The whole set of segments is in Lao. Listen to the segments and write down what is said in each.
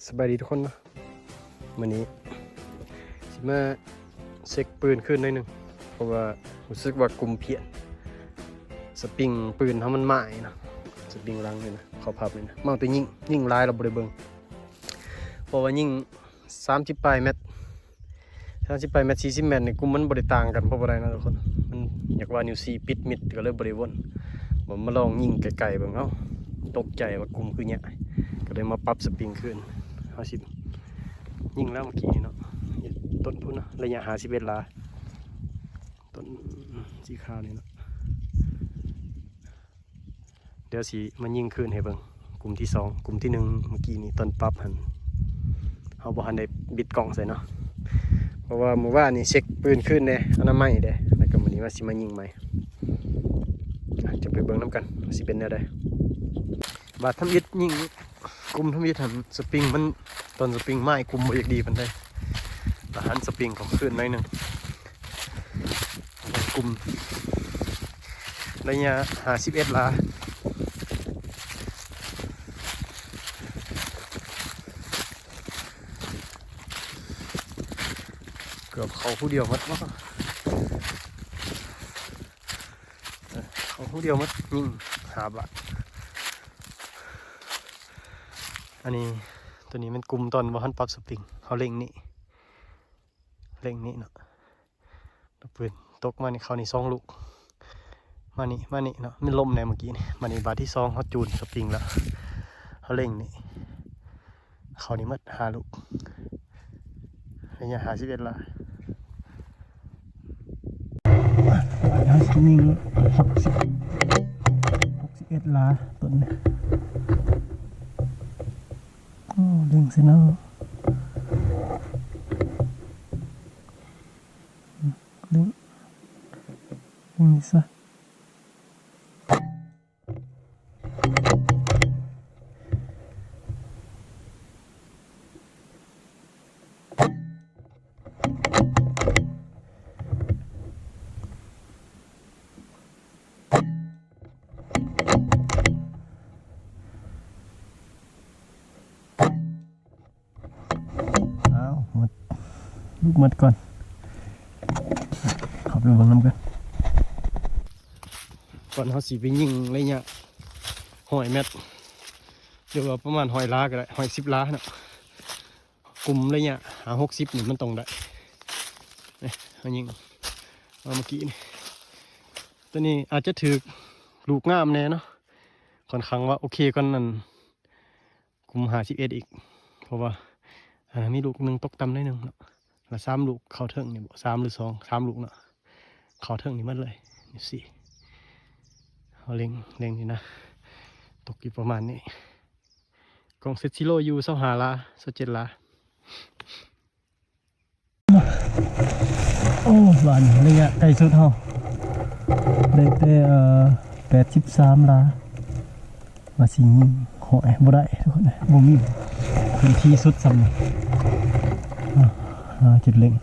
ສະບາຍດີທຸກຄົນເນາະ ມື້ນີ້ຊິມາເຊັກປືນຄືນໜ້ອຍໜຶ່ງ ເພາະວ່າຮູ້ສຶກວ່າກຸ່ມພຽນ ສະປຣິງປືນເຮົາມັນໝ້າຍເນາະ ສະປຣິງຫຼັງນີ້ນະ ເຂົ້າພັບນີ້ນະ ເມົາແຕ່ຍິງ ຍິງຫຼາຍແລ້ວບໍ່ໄດ້ເບິ່ງ ເພາະວ່າຍິງສາມສິບປາຍແມັດ ສາມສິບປາຍແມັດ ສີ່ສິບແມັດນີ້ ກຸ່ມມັນບໍ່ໄດ້ຕ່າງກັນ ເພາະບໍ່ໄດ້ນະທຸກຄົນ ມັນຢາກວ່ານິ້ວຊີ້ປິດມິດ ກໍເລີຍບໍ່ໄດ້ວົນ ບໍ່ມາລອງຍິງໄກໆເບິ່ງ ເອົ້າ ຕົກໃຈວ່າກຸ່ມຄືຍາກ ກໍເລີຍມາປັບສະປຣິງຄືນ ເຮົາຊິຍິງແລ້ວເມື່ອກີ້ນີ້ເນາະ ຕົ້ນພຸ້ນເນາະ ໄລຍະຫ້າສິບເອັດຫຼາ ຕົ້ນສີຂາວນີ້ເນາະ. ດຽວຊິມາຍິງຄືນໃຫ້ເບິ່ງ ກຸ່ມທີສອງ ກຸ່ມທີໜຶ່ງ ເມື່ອກີ້ນີ້ຕອນປັບຫັ້ນ ເຮົາບໍ່ທັນໄດ້ບິດກ້ອງໃສ່ເນາະ ເພາະວ່າມື້ວານນີ້ເຊັກປືນຄືນແດ່ ອະນາໄມແດ່ ແລ້ວກໍມື້ນີ້ວ່າຊິມາຍິງໃໝ່ ຈະໄປເບິ່ງນຳກັນວ່າຊິເປັນແນວໃດ. ບາດທຳອິດຍິງ ກຸ່ມທຳອິດຫັ້ນ ສະປຣິງມັນ ຕອນສະປຣິງໝ້າຍ ກຸ່ມບໍ່ຢາກດີປານໃດ ລະຫັນສະປຣິງເຂົ້າຄືນໜ້ອຍໜຶ່ງ ກຸ່ມໄລຍະຫ້າສິບເອັດຫຼາ ເກືອບເຂົ້າຜູ້ດຽວໝົດເນາະ ເອີ ເຂົ້າຜູ້ດຽວໝົດ ຍິງຫ້າບາດ. ອັນນີ້ ຕົວນີ້ແມ່ນກຸ່ມຕອນບໍ່ທັນປັບສະປຣິງ ເຮົາເລັ່ງນີ້ ເລັ່ງນີ້ເນາະ ລູກປືນຕົກມານີ້ ເຂົ້ານີ້ສອງລູກ ມານີ້ ມານີ້ເນາະ ມັນລົ້ມແດ່ເມື່ອກີ້ນີ້ ມານີ້ບາດທີສອງ ເຮົາຈູນສະປຣິງແລ້ວ ເຮົາເລັ່ງນີ້ ເຂົ້ານີ້ໝົດຫ້າລູກ ໄລຍະຫ້າສິບເອັດຫຼາ ເຮົາຊິຍິງຫົກສິບ ຫົກສິບເອັດຫຼາ ຕົ້ນນີ້ ໂອ້ ເລັ່ງຊະເນາະ ເລັ່ງ ເລັ່ງນີ້ຊະ. ອ້າວ ໝົດ ລູກໝົດກ່ອນ ເຂົ້າໄປເບິ່ງນຳກັນ ກ່ອນເຮົາຊິໄປຍິງໄລຍະຮ້ອຍແມັດ ຫຼືວ່າປະມານຮ້ອຍຫຼາກໍໄດ້ ຮ້ອຍສິບຫຼາເນາະ ກຸ່ມໄລຍະຫ້າຫົກສິບນີ້ມັນຕ້ອງໄດ້ ນີ້ ເຮົາຍິງມາເມື່ອກີ້ນີ້ ຕົວນີ້ອາດຈະຖືກລູກງາມແດ່ເນາະ ຂ້ອນຂ້າງວ່າໂອເຄກ່ອນນັ້ນ ກຸ່ມຫ້າສິບເອັດອີກ ເພາະວ່າ ອ່າ ມີລູກໜຶ່ງຕົກຕ່ຳໜ້ອຍໜຶ່ງເນາະ ລະສາມລູກເຂົ້າເທິງນີ້ບໍ່ ສາມຫຼືສອງ ສາມລູກເນາະ ເຂົ້າເທິງນີ້ໝົດເລີຍ ນີ້ ເຮົາເລັງ ເລັງນີ້ນະ ຕົກຢູ່ປະມານນີ້ ກ້ອງເຊັດຊີໂຣຢູ່ຊາວຫ້າຫຼາ ຊາວເຈັດຫຼາ. ໂອ້ ບາດນີ້ໄລຍະໃກ້ສຸດເຮົາ ໄດ້ແຕ່ ເອີ ແປດສິບສາມຫຼາ ວ່າຊິຍິງຮ້ອຍບໍ່ໄດ້ທຸກຄົນເອີຍ ບໍ່ມີພື້ນທີ່ສຸດສ່ຳນີ້ ເອົາ ເອົາຈຸດເລັງ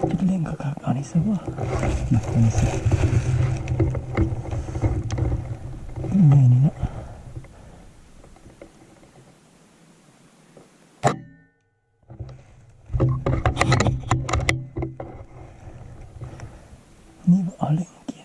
ຈຸດເລັງຄັກໆ ເອົານີ້ຊະບໍ່ ນີ້ ນີ້ຊະ ນີ້ ນີ້ເນາະ. ນີ້ບໍ່ເອົາເລັງເກຍ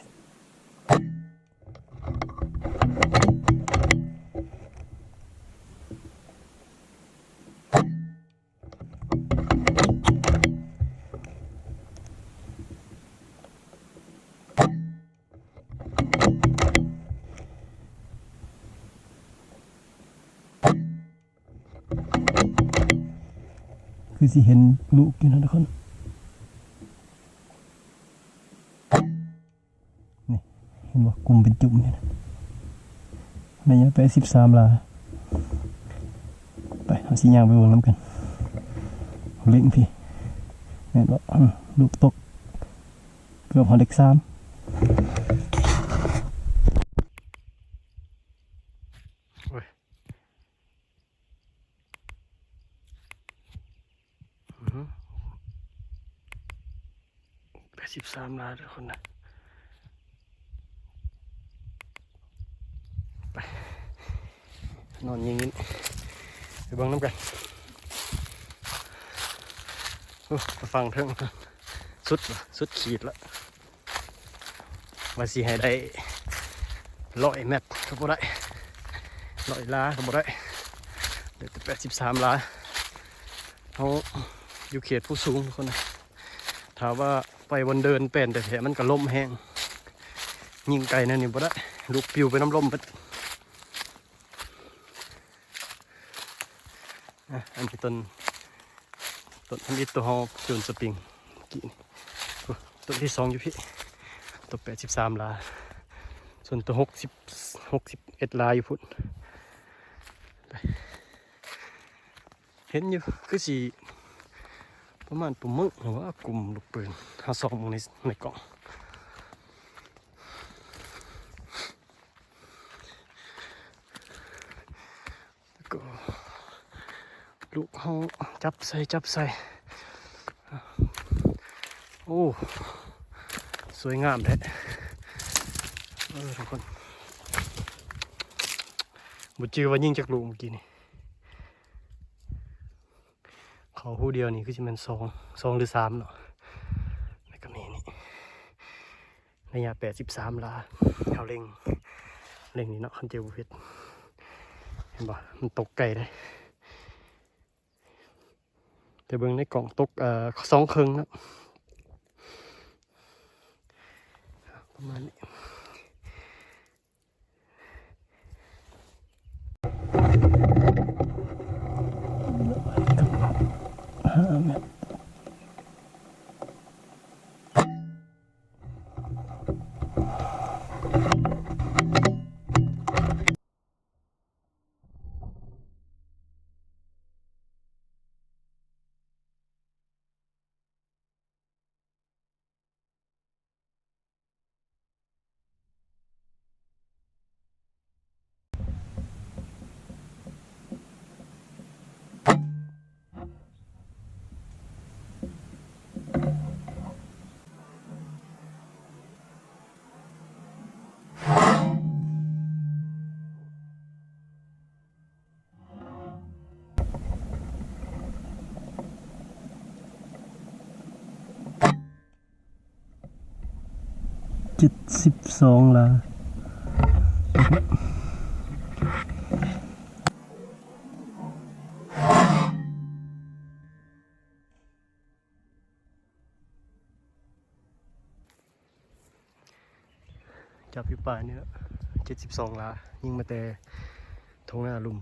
ຄືຊິເຫັນລູກຢູ່ນະທຸກຄົນ ນີ້ ເຫັນບໍ່? ກຸ່ມເປັນຈຸ່ມຢູ່ນະ ໄລຍະແປດສິບສາມຫຼາ ໄປ ເຮົາຊິຍ່າງໄປເບິ່ງນຳກັນ ເລັງພີ້ ແມ່ນບໍ່? ອື ລູກຕົກ ເກືອບຮອດເລກສາມ ໂອ້ຍ ອື ແປດສິບສາມຫຼາທຸກຄົນນະ ໄປ ນອນຍິງ ໄປເບິ່ງນຳກັນ. ໂອ້ ໄປຝັ່ງເທິງ ສຸດລະ ສຸດຂີດລະ. ວ່າຊິໃຫ້ໄດ້ຮ້ອຍແມັດກໍບໍ່ໄດ້ ຮ້ອຍລາກໍບໍ່ໄດ້ ໄດ້ແຕ່ແປດສິບສາມລາ. ເຮົາຢູ່ເຂດພູສູງທຸກຄົນນະ. ຖ້າວ່າໄປບ່ອນເດີ່ນແປ້ນແທ້ໆ ມັນກໍລົມແຮງ ຍິງໄກແນວນີ້ບໍ່ໄດ້ ລູກປິວໄປນຳລົມເບິດ. ອ່ະ ອັນນີ້ຕົ້ນ ຕົ້ນທຳອິດໂຕເຮົາໂຈນສະປຣິງເມື່ອກີ້ນີ້. ໂອ້ ຕົ້ນທີສອງຢູ່ພີ້ ໂຕແປດສິບສາມລາ ສ່ວນໂຕຫົກສິບ ຫົກສິບເອັດລາຢູ່ພຸ້ນ. ໄປ ເຫັນຢູ່ ຄືຊິປະມານປາໝຶກ ຫຼືວ່າກຸ່ມລູກປືນ. ເຮົາສ່ອງເບິ່ງໃນ ໃນກ້ອງ ແລ້ວກໍລູກເຮົາຈັບໃສ່ ຈັບໃສ່. ໂອ້ ສວຍງາມແທ້ ເອີ ທຸກຄົນ. ບໍ່ຈື່ວ່າຍິງຈັກລູກເມື່ອກີ້ນີ້. ເຂົ້າຮູດຽວນີ້ຄືຊິແມ່ນສອງ ສອງຫຼືສາມເນາະ. ແລ້ວກໍມີນີ້ ໄລຍະແປດສິບສາມລາ. ເຮົາເລັງ ເລັງນີ້ເນາະ ຄັນເຈີບໍ່ຜິດ. ເຫັນບໍ່? ມັນຕົກໄກເດ້. ແຕ່ເບິ່ງໃນກ້ອງຕົກ ເອີ ສອງເຄິ່ງເນາະ ປະມານນີ້. ຫ້າແມັດ. ເຈັດສິບສອງລາ. ຈັບຢູ່ປ່ານີ້ແຫຼະ ເຈັດສິບສອງລາ ຍິງມາແຕ່ທົ່ງນາລຸ່ມ.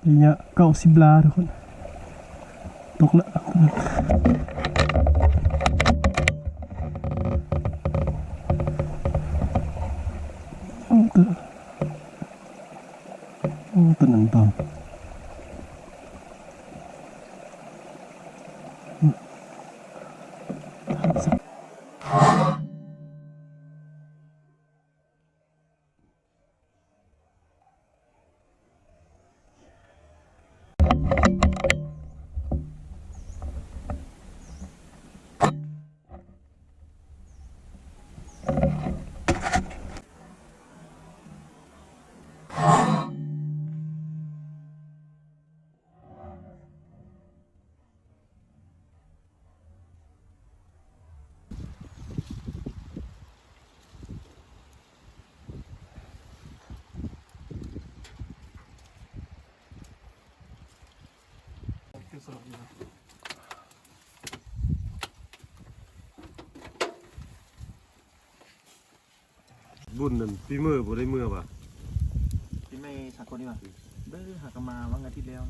ໄລຍະເກົ້າສິບລາທຸກຄົນ ຕົກແລ້ວ. ໂອ້ ຕົວ ໂອ້ ຕົວນັ້ນຕອນ ບຸນນັ້ນປີໃໝ່ບໍ່ໄດ້ເມືອຫວາ? ປີໃໝ່ສາກົນນີ້ຫວາ? ເອີ ຫາກະມາວັນອາທິດແລ້ວ.